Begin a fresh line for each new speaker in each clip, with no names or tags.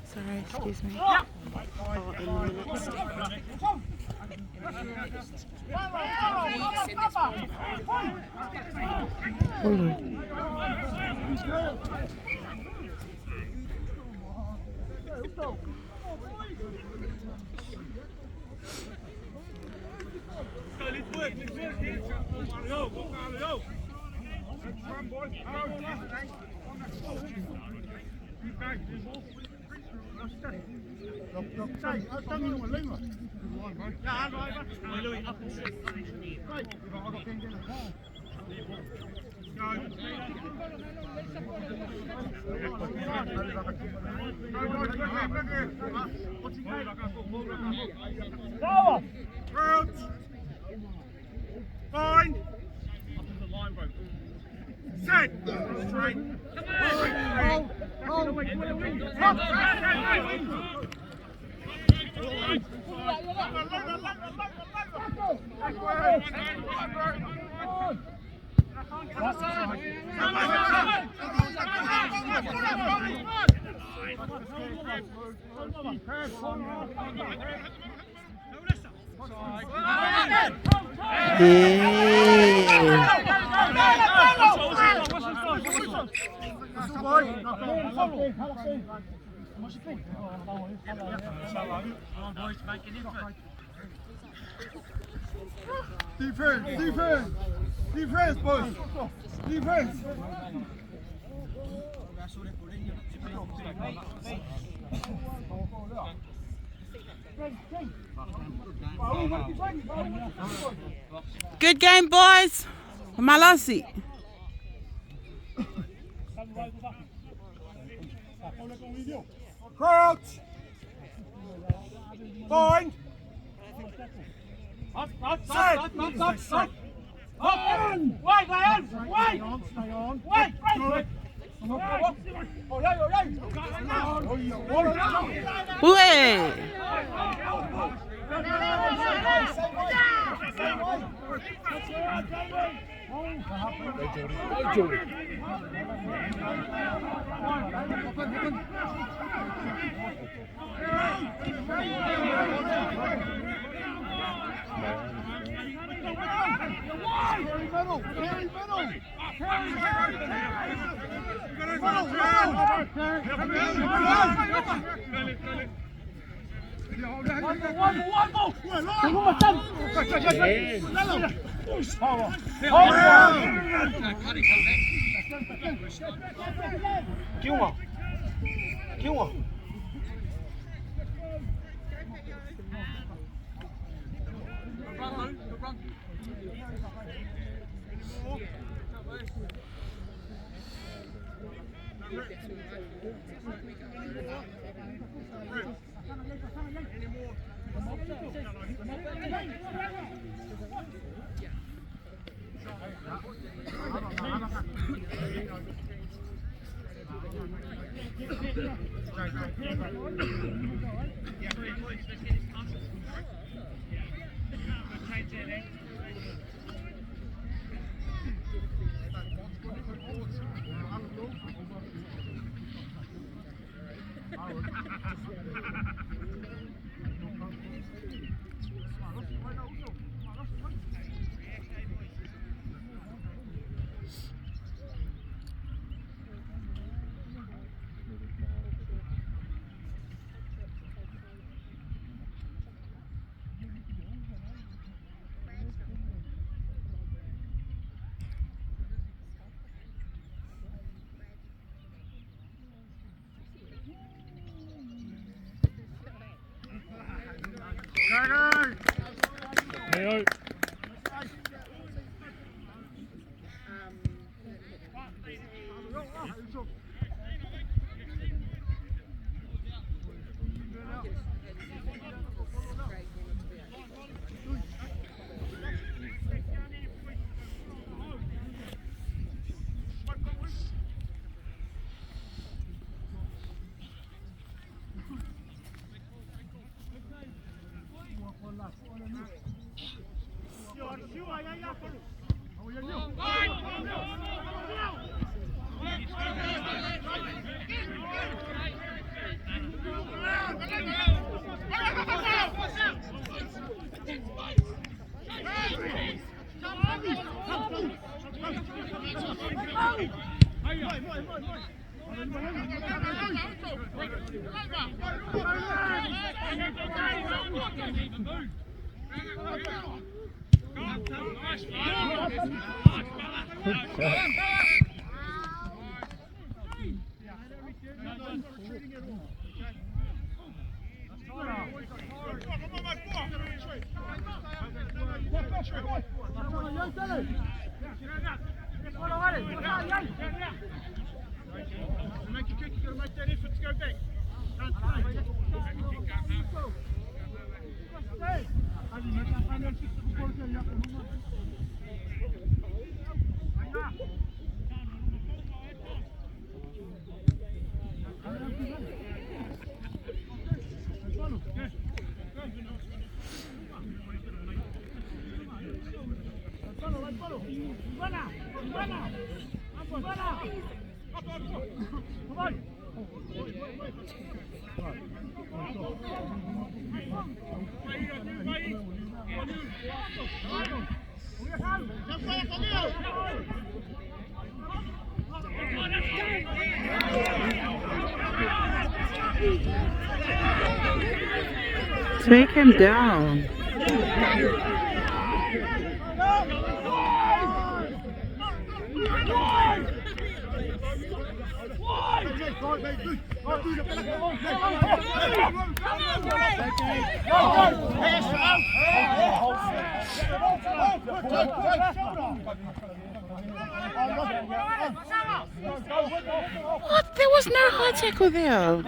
Sorry, excuse me. Oh, in the next. Hello.
Fine. Set. Straight.
Yeah.
Defense, defense, defense, boys. Defense.
Good game, boys. Malasi.
Crouch. Bind. Set.
Ué. Take him down. What? There was no high tackle there.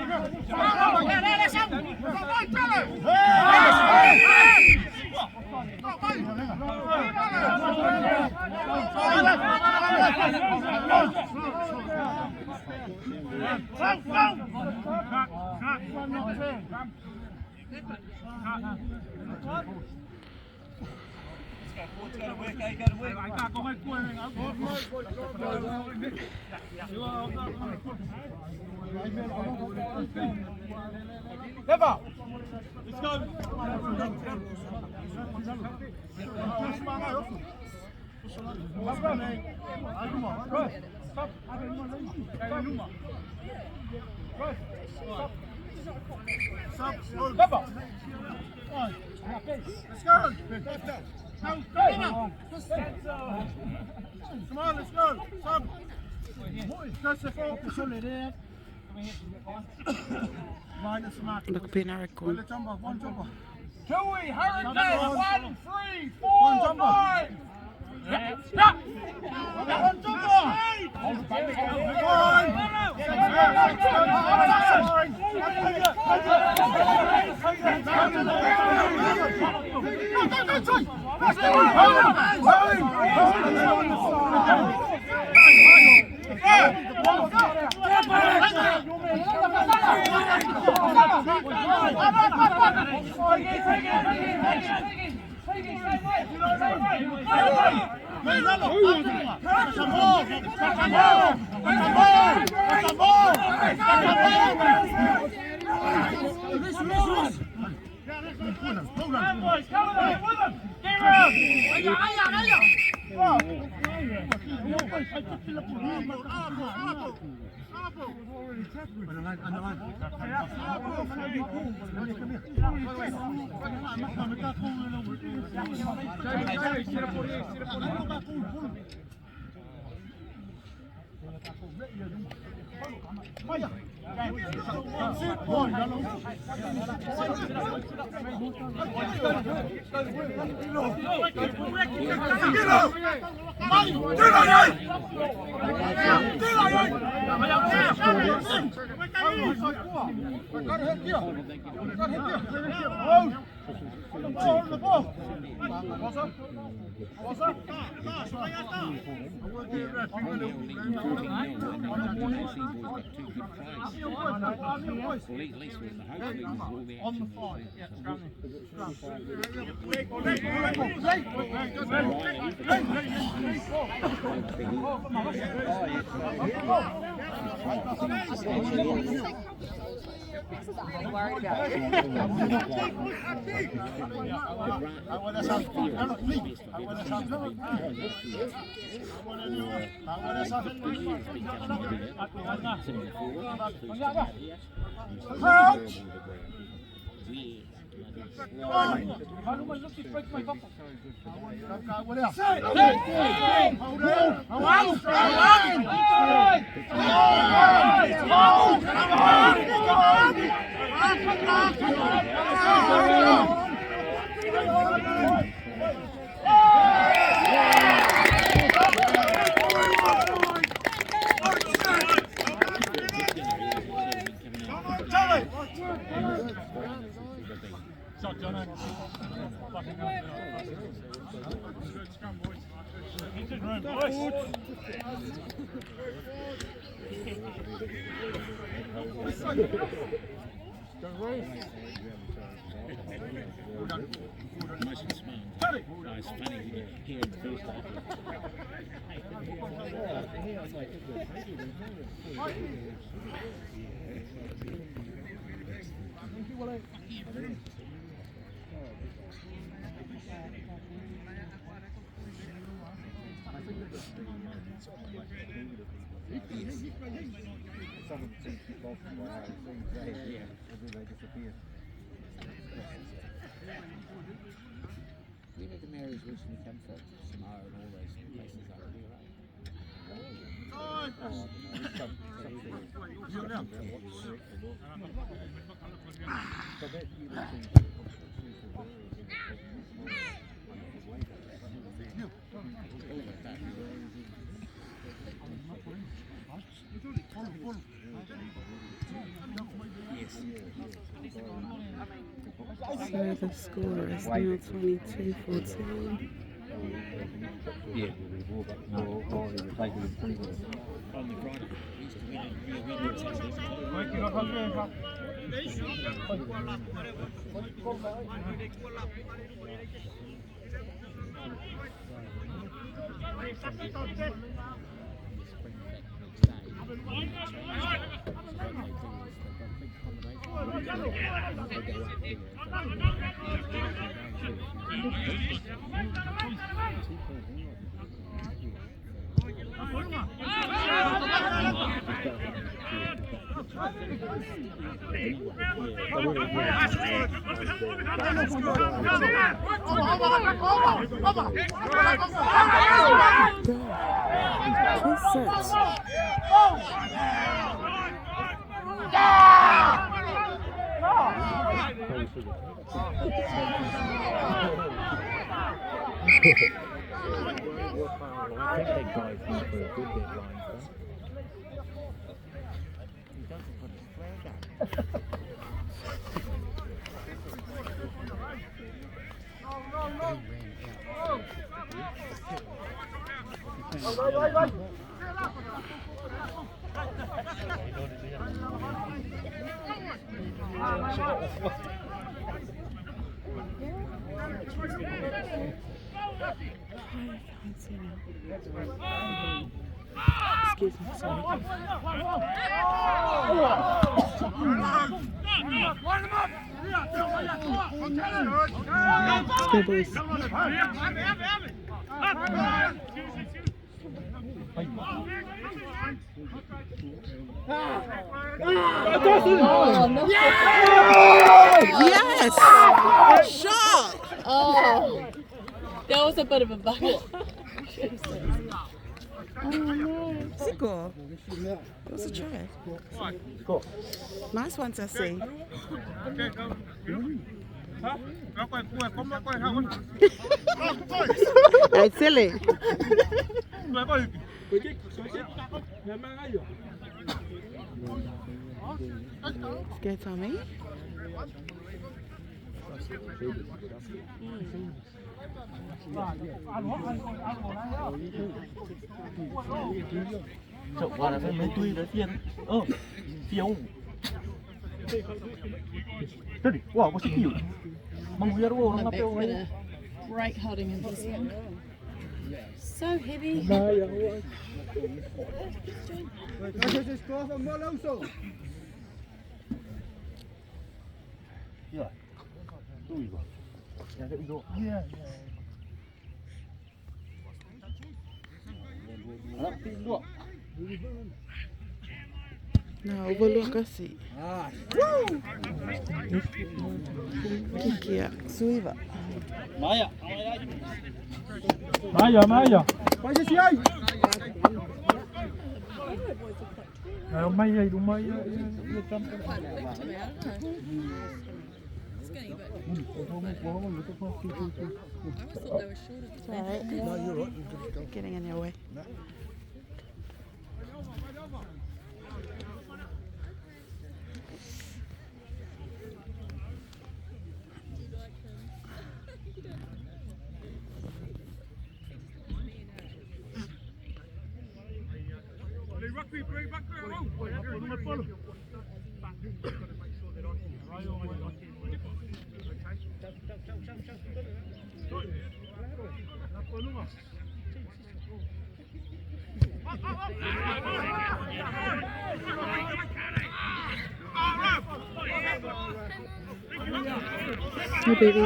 Let's go. Let's go. Come on, let's go. Sub.
Look, Ben, I record.
One jumper.
Tui, Hurricane, 1, 3, 4,
One jumper.
5.
One jumper.
Come boys, come on, with them. Get round.
Yeah, 3 0 leading 14 0, and then the KC boys got two good tries. Well, at least we're in the hopefully with all the action was there.
Really worried about you.
Crouch.
Nice and smart. Nice, funny when you hear in the first half. Where did the Maoris originally come from? Samoa and all those places up there, right? Yes.
So the score is now 22-14.
Yeah. On the Friday, we used to win it, we win it Saturday. The spring back next day, and they changed it. So what they do is they've got a big accommodation room. They go up there
Kiss it.
I think that guy's in for a good bit lines though. He doesn't put his flag up.
I can't see now. Excuse me, sorry. Let's go, boys. Yes! Shot!
Oh, that was a bit of a bugger.
Siko. It was a try. Nice one, Tessie. Hey, silly. Let's go, Tommy.
Great holding in this one. So heavy.
Na uvalua kasi. Kikia suiva.
Maya. Maya, Maya.
Skinny, but I always thought they were shorter than that.
No, you're right. Getting in your way. Hi, baby.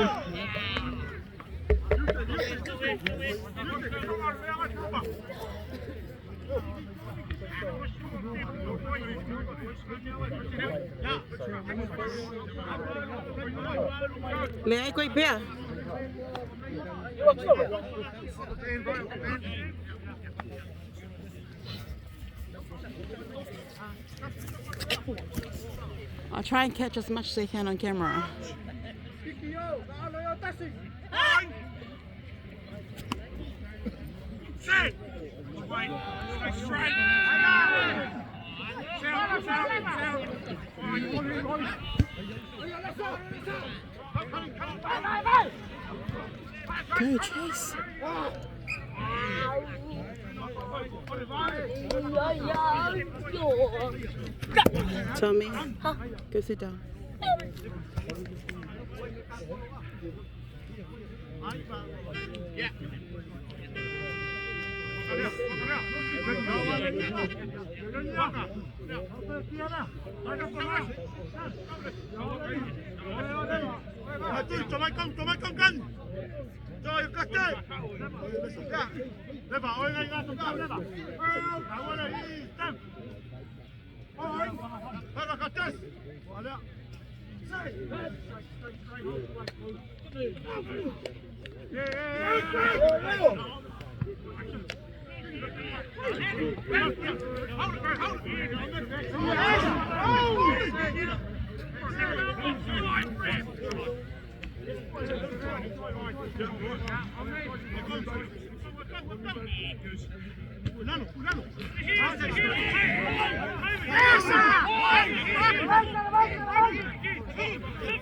Le ai koi pea. I'll try and catch as much as I can on camera. Go, Chase. Tommy, go sit down.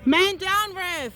Man down, ref.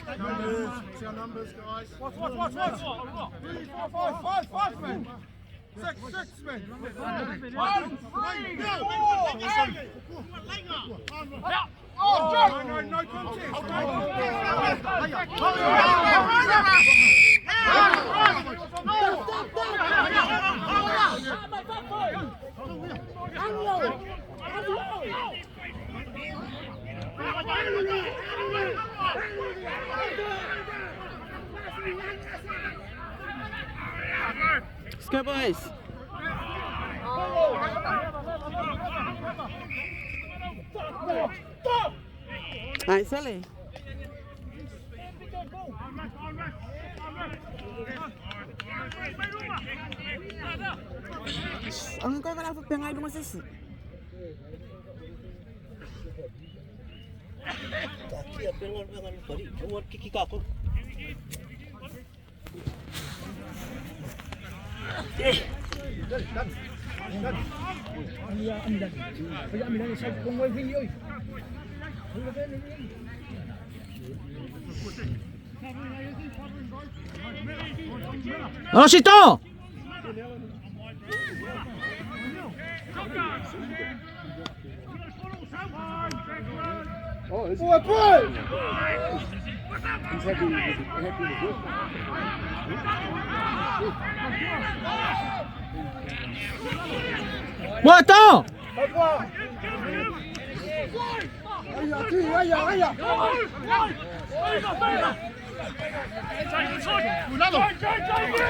Numbers, what's our numbers, guys? Watch, watch, watch, watch. 3, 4, 5, 5, 5, man. 6, 6, man.
1, 3, 4, 8.
Oh, no, no, no contest.
Let's go, boys. Right, Sally. Ang kau kalau pengai rumah sesi.
Rosito!
Boy, boy!
He's happy with the, happy with the work.
Moto!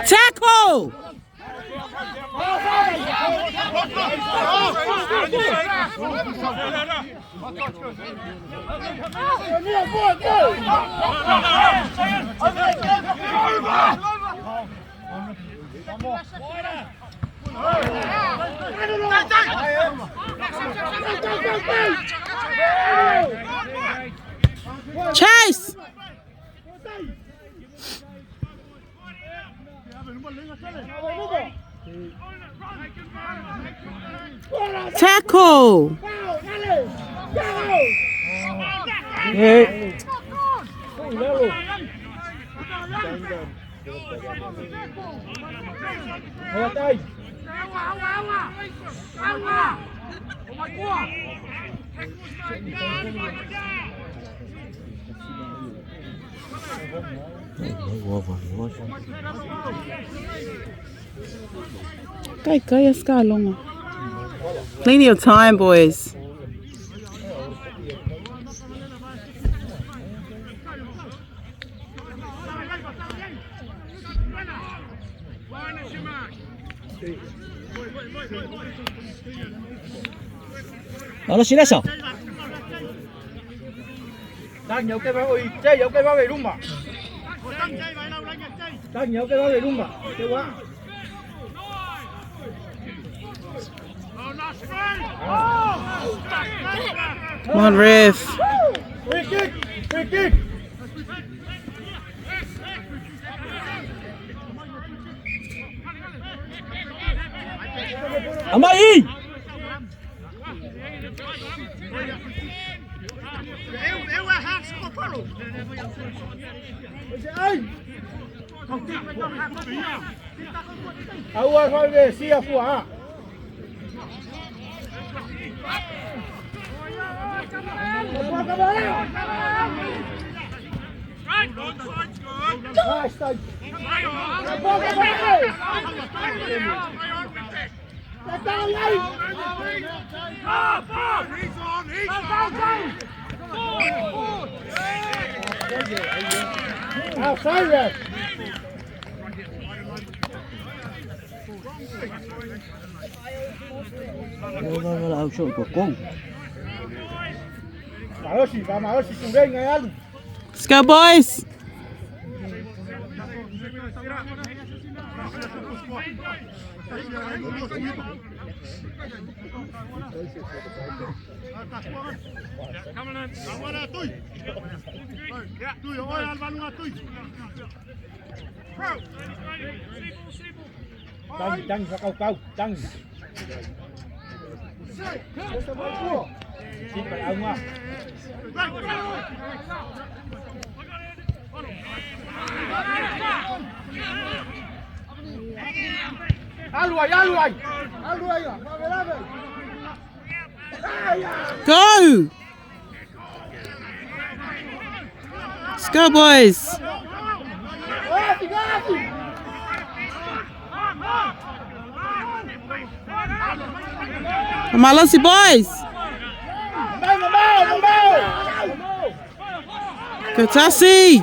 Tackle! Chase! Tackle! Go, go, yes, go along. Plenty of time, boys. Come on, ref.
Free kick! Free kick!
Amai!
Let's go, boys. Go! Let's go, boys. Malasi boys. Go Tassie.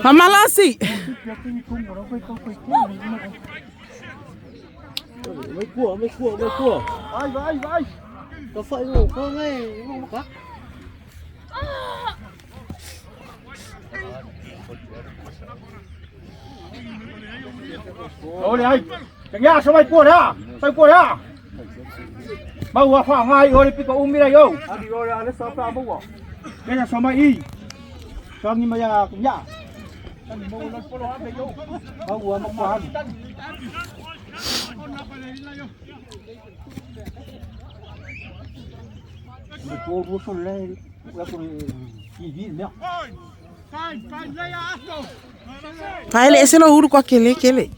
Malasi.
Mấy cua.
Vai.
Có phải ngủ không ấy, không có.
Rồi đi anh. Chẳng nhá, sao mày cua đấy à? Sao cua đấy à? Bao qua phá ngay rồi đi có umi này đâu. À đi rồi là sao phá bao. Đây là sao mày y. Sao nhưng mà giờ cũng nhá. Bao qua mắc quá.
Paele ese lo huru kwa kele kele.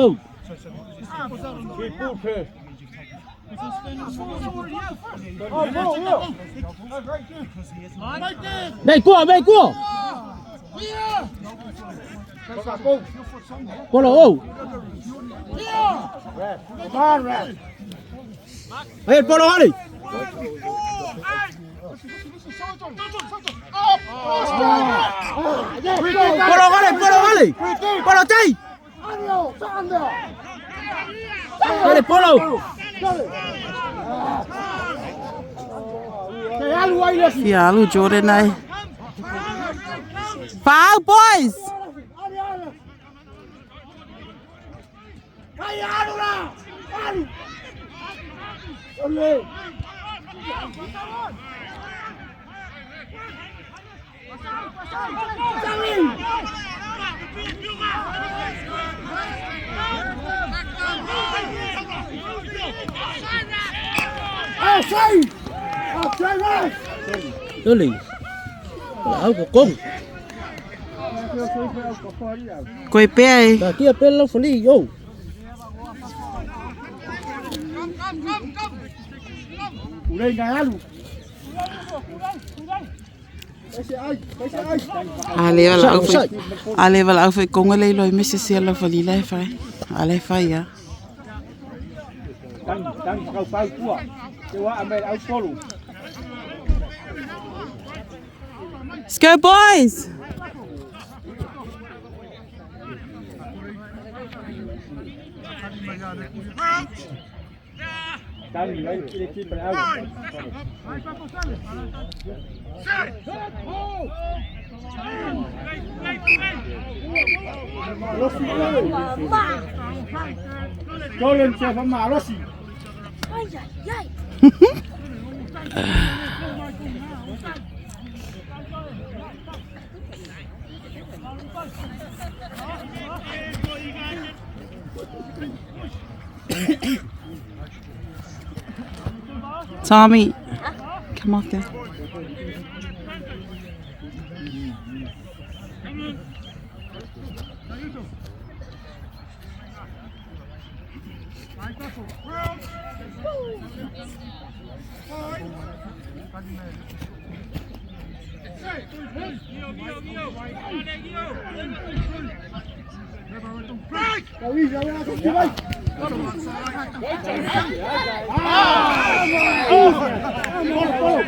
No. Mấy cua. Polo ô. Hey, Polo hali. Polo hali, Polo hali. Polo tay. Hali Polo.
Fialu Jordan ai. Foul boys.
Loli. Lau ko kong.
Koe pea e.
Ta kia pela fali yo.
Ale wala au fai konga le loi me se se la fali la fai. Ale fai ya. Let's go boys. Tommy, come off there.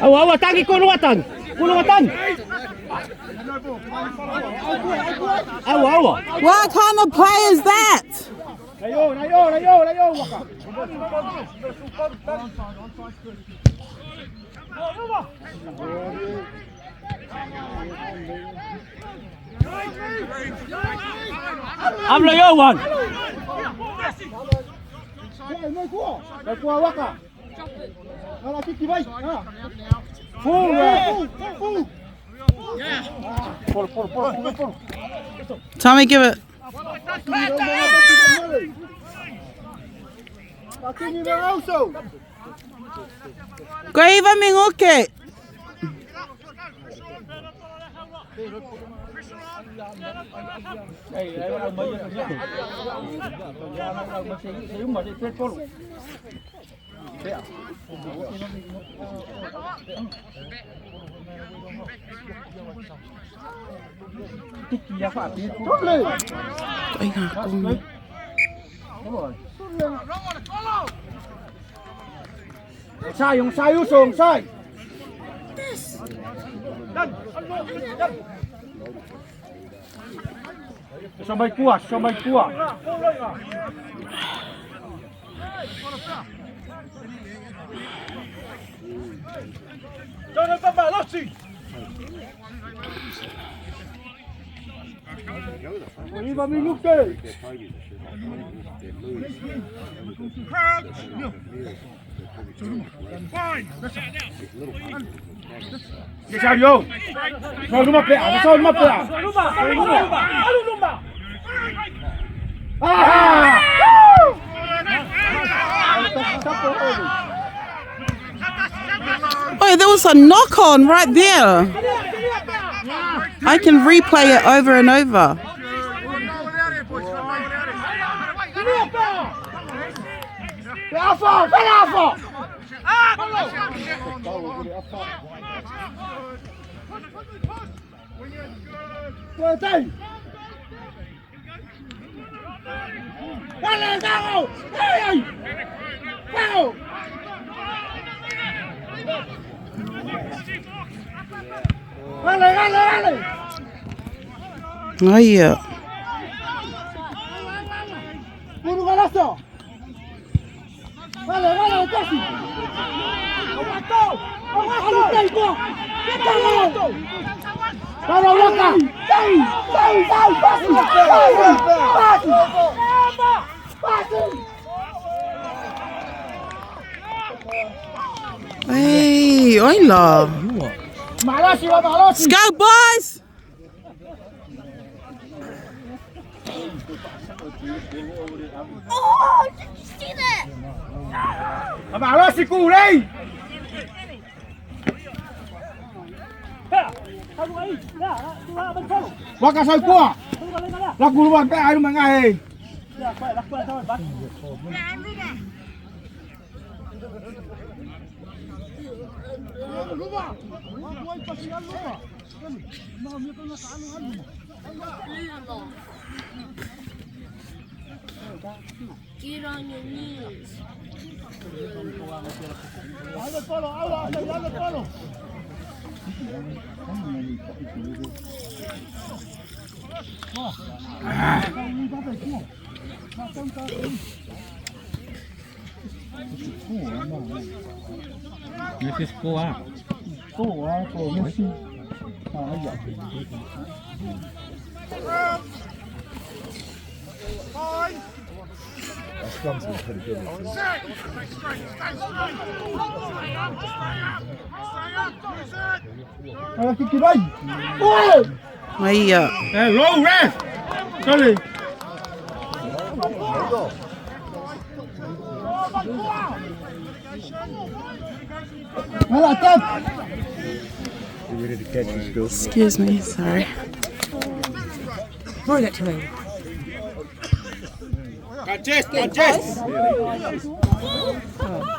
Awa tangi kuluatan. Kuluatan. Awa.
What kind of play is that?
Amla yo one.
Tommy, give it. Grave Mingoke.
Sai, Somai kua.
Oh, there was a knock on right there. I can replay it over and over. Oh, yeah. Hey, oila. Let's go, boys!
Oh, did you see that? Get on your knees. Yeah.
Hello, ref. Sorry.
Excuse me, sorry.
Throw that to me.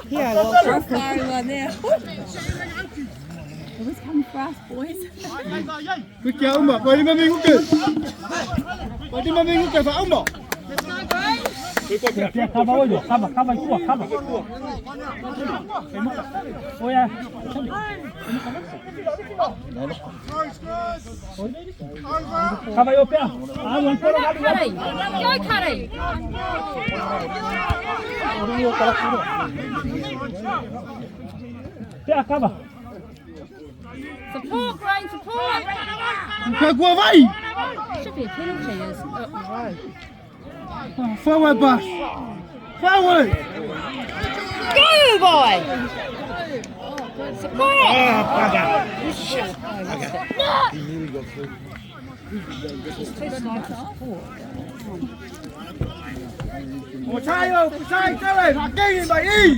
Yeah, well, firing one there. It was coming for us, boys. Go, Curry! Go, Curry! Support, Graeme, support!
Ka vai.
Should be a penalty. Is, oh.
Forward bus. Forward.
Go, boy! Support!
Ah,
No! He's too slow to support.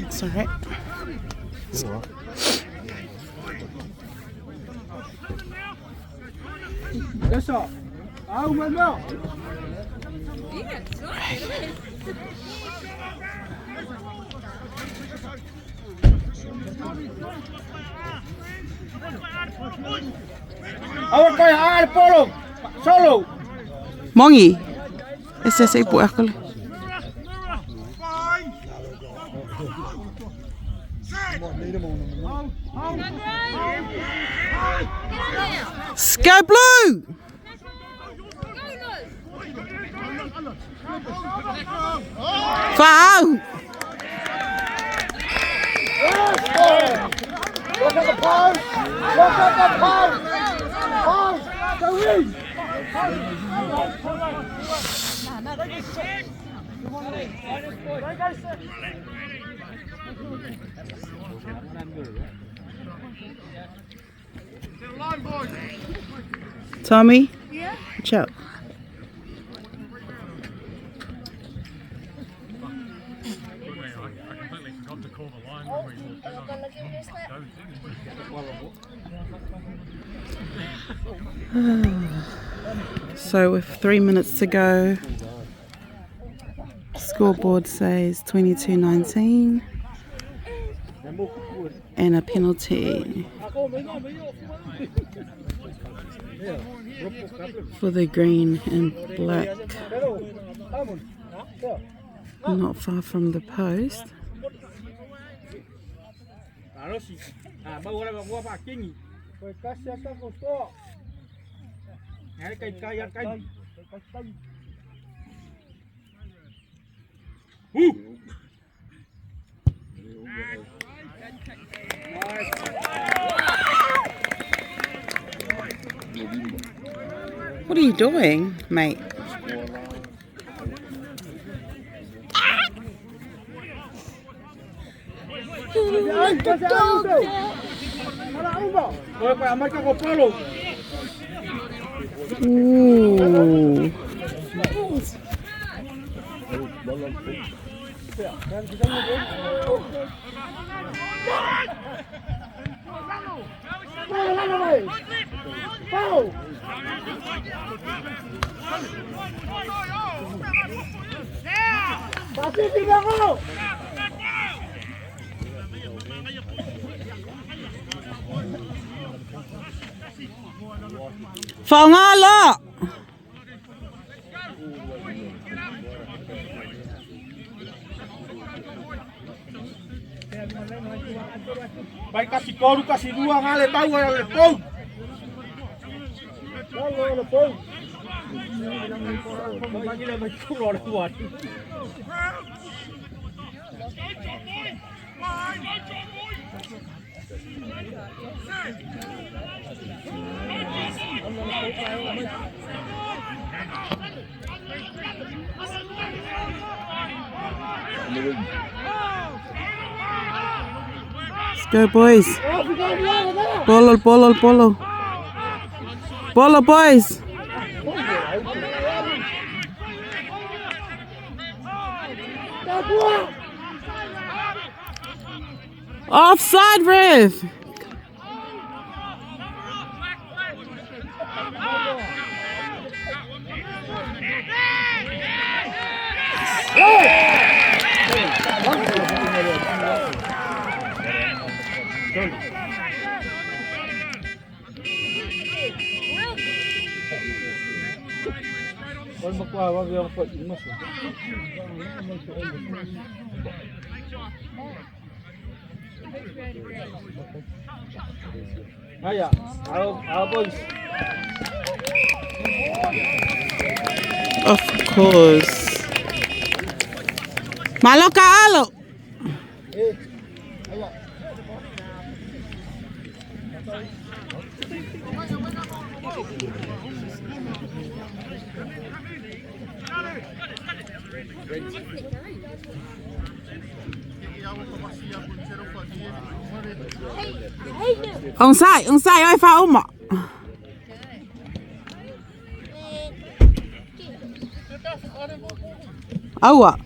It's alright.
Yeah, it's right.
Solo.
Mongi. Ese se po akole. Go blue! Foul!
Look at the post. Look at the post. Post. Go in.
Tommy? Yeah? Watch out. So with 3 minutes to go, scoreboard says 22-19 and a penalty for the green and black. Not far from the post. What are you doing, mate? Ooh. Whangala!
Vai kasi koru kasi dua ngale bau le pou. Le pou.
Let's go, boys. Bolo, bolo, bolo. Bolo, boys. Offside, ref. Of course. Maloka alo. Onsai, onsai, oi whauma. Aua.